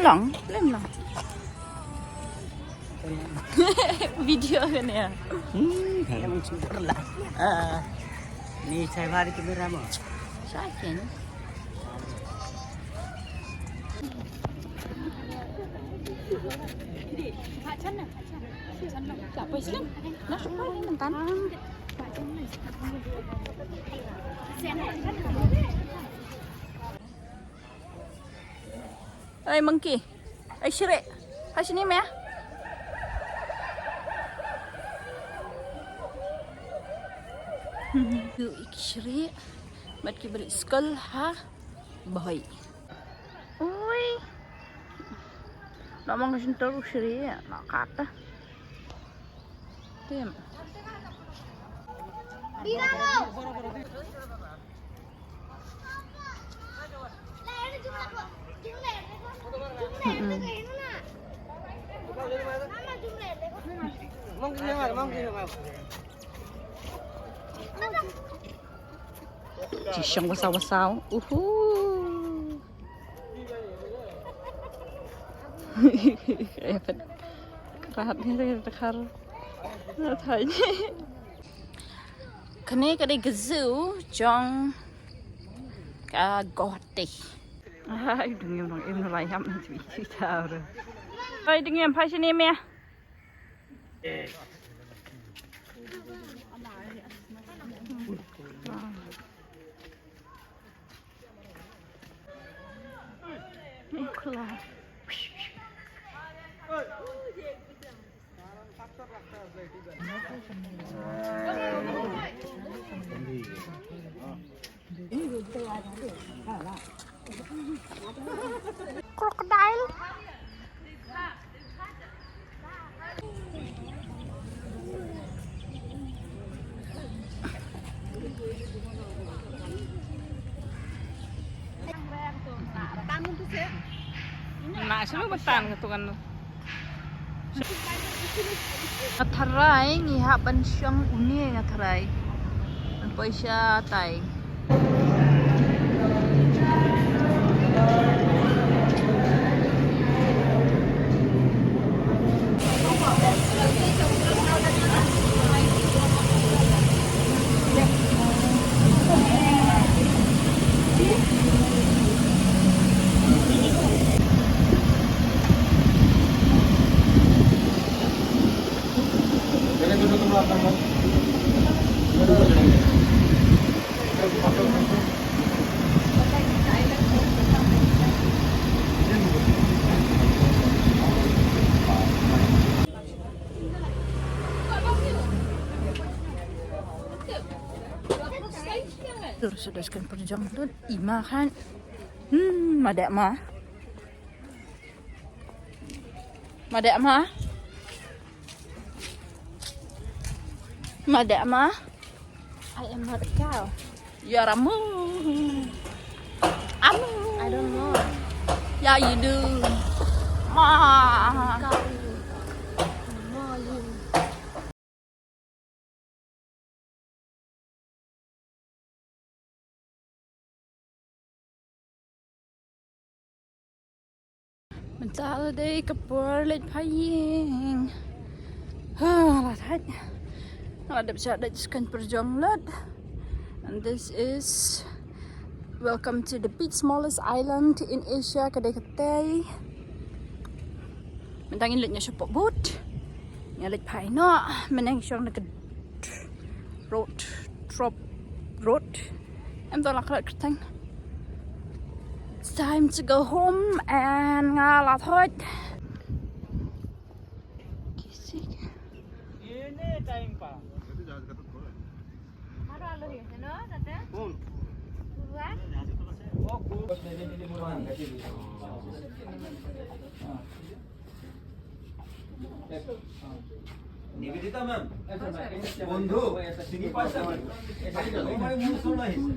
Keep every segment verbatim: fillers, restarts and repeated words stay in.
Long, lem long. Video kane ya. Hmm, emang super lah. Ah, ni saya bari kamera mo. Saya ni. Ai, monkey. Ai, Shri. Ha, sini, Mia. Tu i Shri. Mat ki balik sekolah, ha. Bye. Ui. Namang ka shin taru Shri, na kata. Tim. Mm-mm. Jishong wasaw wasaw. Uhu. Krat ni, krat. Kane ka dei ka zoo jong ka Guwahati. Ai, dang im, dang im, lai ham na twi twi ta ru. Ai, dang im, phai shini, Mia. Crocodile. Na shu ba tan ka tu kan. Nga tharai ngi hap ban shong une, nga tharai. Ban poi shatai. Dur sudah sekian perjam tu, ima kan. Hmm, madak ma. Madak ma. Madak ma. I am not a cow. You are a moo. A moo. I don't know. Yeah, you do. Ma. Cow. Ma, you. Mynta la dei ka por leit phai ïing. Ha, la thait. La dep sha dei skan pyrjong lut. And this is welcome to the beach, smallest island in Asia, ka dei katei. Mynta ngin leit noh shapoh boat. Ngin leit phai noh, mynne shong na ka road, drop road. Em to la krat kyrteng. It's time to go home and nga la thot. Kisik. Ye nahi time pa. Nivedita ma'am, বন্ধু, চিনি পাইছা? একেবাৰে মোৰ ওচৰলৈ আহিছে।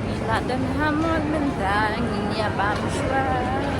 Ngi la don ha mall mynta, ngin ïa bam shuwa.